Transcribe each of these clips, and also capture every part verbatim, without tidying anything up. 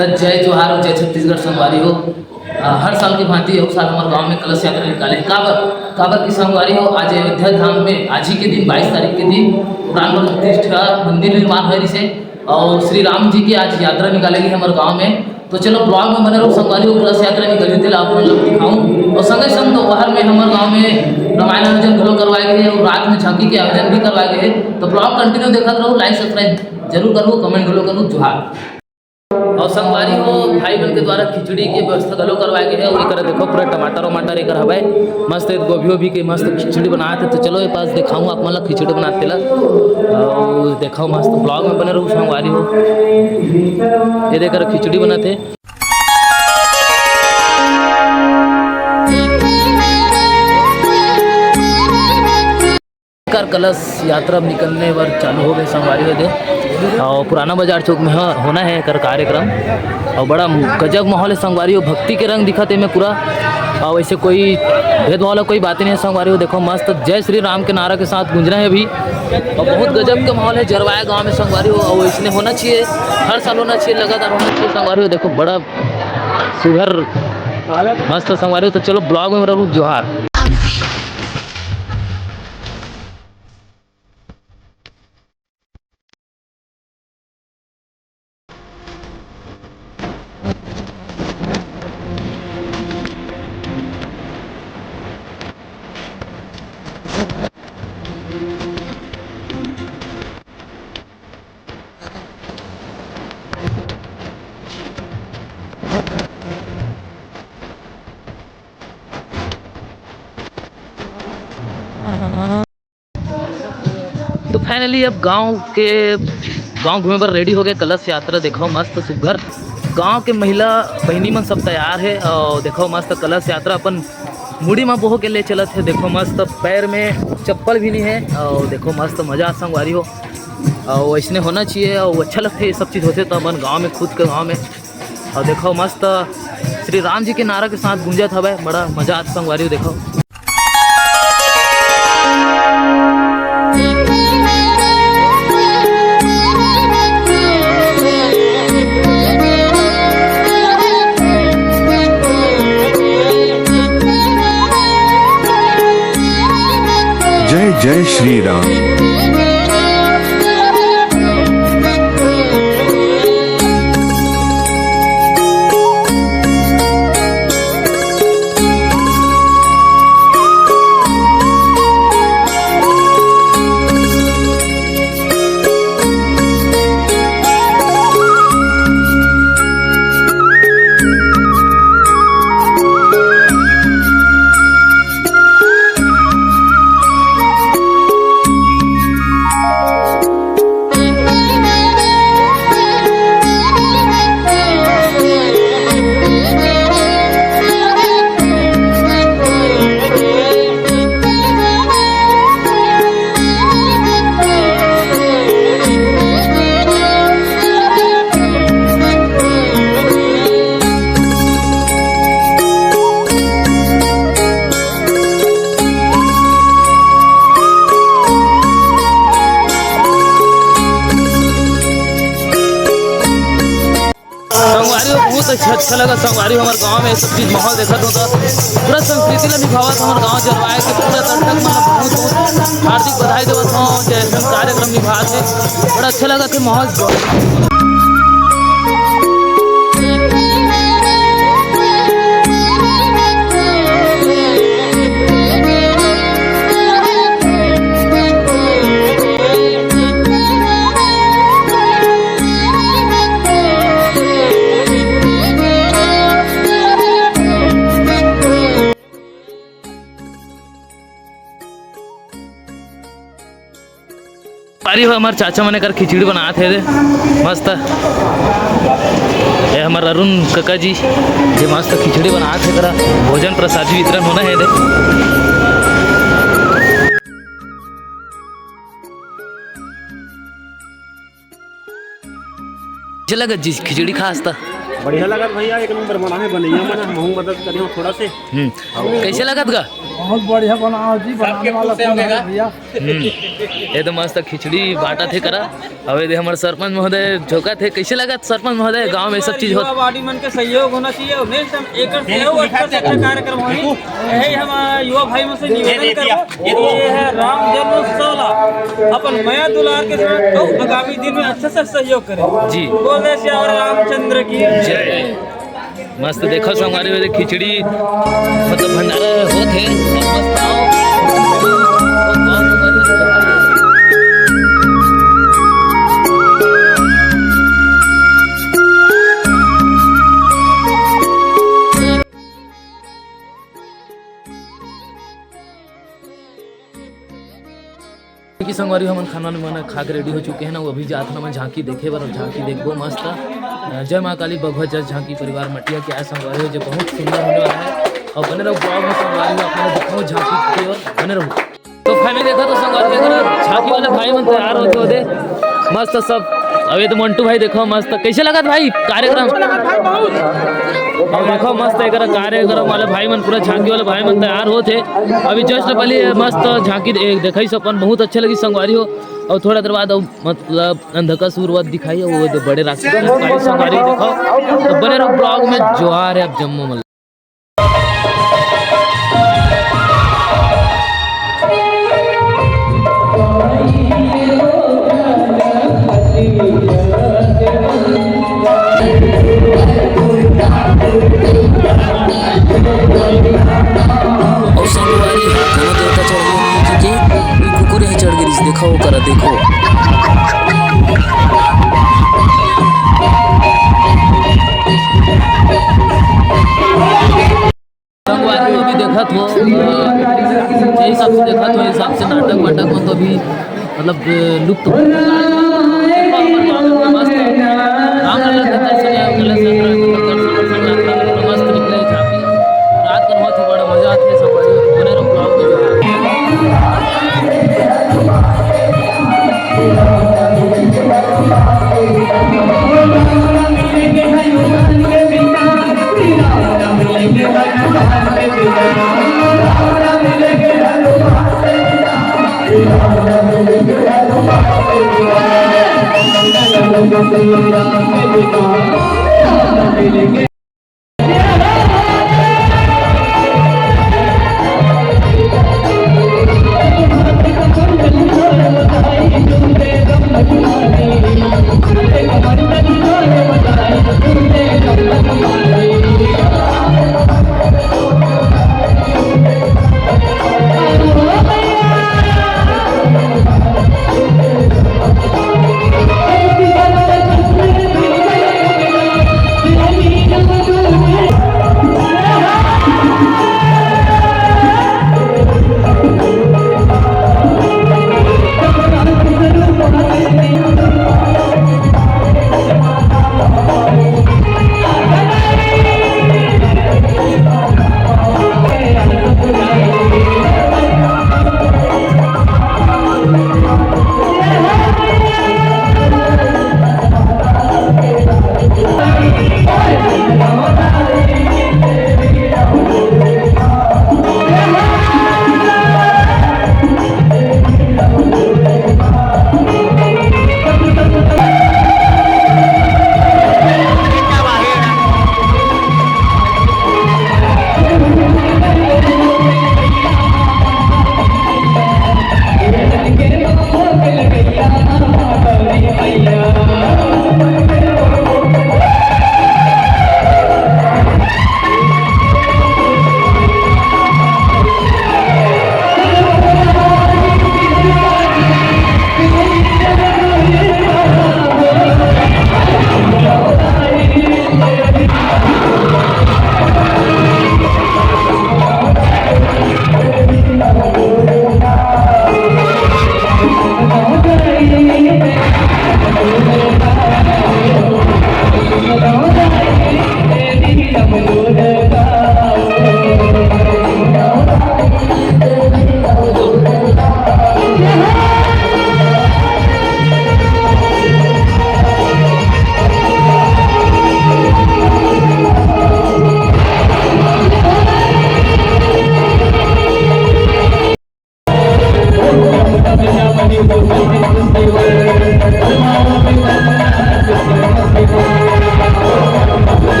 त जय जोहार और जय छत्तीसगढ़ संगवारी हो। अ, हर साल की भांति एहू साल हमर गांव में कलश यात्रा निकाले हे। काबर, काबर की संगवारी हो, आज अयोध्या धाम में आज ही के दिन, बाईस तारीख के दिन प्राण प्रतिष्ठा मंदिर निर्माण होए रिहिसे और श्री राम जी की आज यात्रा निकाले गे हे हमर गांव में। तो चलो vlog में बने रहो संगवारी हो, कलश यात्रा निकली तेला आप मन ला दिखाऊं और संगे संग दोपहर में हमर गांव में रामायण आयोजन घलो करवाए गे हे और रात में झांकी के आयोजन भी करवाए गे हे। तो vlog continue देखत रहो, like subscribe जरूर करो, comment घलो करो। जोहार। और संगवारी हो, भाई बन के द्वारा खिचड़ी के व्यवस्था घलो करवाए गे हे। और एकर देखो पूरा टमाटर वमाटर एकर हवय, मस्त गोभी वोभी के मस्त खिचड़ी बनात हे। तो चलो ए पास देखाऊं आप मन ला खिचड़ी बनात तेला, और देखो मस्त vlog में बने रहो संगवारी हो। ये देख खिचड़ी बनत हे। कर कलश यात्रा अब निकलने बर चालू हो गए संगवारी हो दे। और पुराना बाजार चौक में ह-, होना हे एकर कार्यक्रम। और बड़ा गजब माहौल हे संगवारी हो, भक्ति के रंग दिखत हे एमे पूरा। और वैसे कोई भेदभाव वाला कोई बात नहीं हे संगवारी हो। देखो मस्त जय श्री राम के नारा के साथ गूंजना हे अभी, और बहुत गजब के माहौल हे जरवाया गांव में संगवारी हो। और इसने होना चाहिए, हर साल होना चाहिए, लगातार होना चाहिए संगवारी हो। देखो बड़ा सुघर मस्त संगवारी हो। तो चलो vlog में रहो, जोहार। तो finally अब गांव के, गांव घूमे बर ready हो गए। कलश यात्रा देखो मस्त सुघर गांव के महिला बहिनी मन सब तैयार हे। और देखो मस्त कलश यात्रा अपन मुड़ी म बोह के ले चलत हे। देखो मस्त पैर में चप्पल भी नहीं हे। और देखो मस्त मजा संगवारी हो, और वैसने होना चाहिए। और अच्छा लगथे ये सब चीज होथे तो अपन गांव में, खुद के गांव में। और देखो मस्त श्री राम जी के नारा के साथ गूंजत हवय, बड़ा मजा आत संगवारी हो। देखो जय जय श्री राम। संगवारी हो, बहुत अच्छा, अच्छा लगा संगवारी हो, हमर गांव में ये सब चीज माहौल देखत हो तो पूरा संस्कृति ला निभावत हमर गांव जलवाए के पूरा दर्शक मन ला बहुत बहुत हार्दिक बधाई देवत हो, जैसन कार्यक्रम निभात हे, बड़ा अच्छा लगत हे माहौल। अरे हो, हमार चाचा मन एकर खिचड़ी बनात हे रे, मस्त। ये हमार अरुण कका जी, जे मस्त खिचड़ी बनात हे, करा भोजन प्रसाद वितरण होना हे रे। चला गज्जी खिचड़ी खास त। बढ़िया लगत भैया, एक नंबर बना है बनैया मन, महू मदद करियो थोड़ा से। हम्म। कैसे लगत गा? बहुत बढ़िया बनाओ जी, बनाने वाला कौन है भैया? हम्म। ये तो मस्त खिचड़ी बांटत हे करा। अबे दे हमर सरपंच महोदय झोंकत हे, कैसे लगत सरपंच महोदय? गांव में सब चीज होत। युवा body मन के सहयोग होना चाहिए और next time एकर से अउ अच्छा से अच्छा कार्यक्रम होही। यही हम युवा भाई मन से निवेदन करबो। ये है राम जन्मोत्सव ला अपन मया दुलार के साथ अउ आगामी दिन में अच्छा से सहयोग करें। जी। बोले सियावर रामचंद्र की जय। मस्त देखो संगवारी हो, खिचड़ी मतलब भंडारा होत हे। मस्त आओ। कि संगवारी हमन खाना वाना खा के ready हो चुके हैं ना, वो अभी जात हन हमन झांकी देखे बर, झांकी देखबो मस्त। अ, जय माँ काली बघवा जस झांकी परिवार मटिया के आय संगवारी हो, जो बहुत सुंदर होने वाला है। और बने रहो vlog में संगवारी हो, आप लोग दिखाओ झांकी के ओर बने रहो। तो finally देखा तो संगवारी हो, झांकी वाले भाई मन तैयार होते होते मस्त सब। अबे तो मंटू भाई देखो मस्त, कैसे लगत भाई कार्यक्रम? अब देखो मस्त एक कार्यक्रम वाले भाई मन, पूरा झांकी वाले भाई मन तैयार होत हे। अभी just पहले ये मस्त झांकी दे-, देखा ही सपन बहुत अच्छे लगी संगवारी हो। और थोड़ा देर बाद अब मतलब अंधका सुरुवात दिखाई, वो तो बड़े राक्षस दिखाई संगवारी हो, देखो। तो बने रहो vlog में, जोहार है अब जम्मो मतलब। अउ संगवारी ह कोनो देवता चढ़ गे नहीं, क्योंकि कोई कुकुर ह चढ़ गे रिहिस। देखो ओकरा, देखो। संगवारी हो भी देखत हो, अ, जे हिसाब से देखत हो, हिसाब से नाटक वाटक में तो अभी मतलब, अ, लुप्त हो। मस्त रामलला के दर्शन या कलश यात्रा के दर्शन, दर्शन यात्रा मस्त निकले झांकी। रात के बहुत बड़ा मजा आथे सब बने रहो vlog में।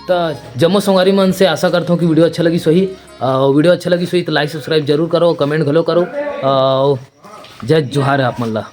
त जम्मो संगवारी मन से आशा करथों कि वीडियो अच्छा लगिस होही। अउ वीडियो अच्छा लगिस होही त like subscribe जरूर करो, comment घलो करो। अउ जय जोहार आप मन ला।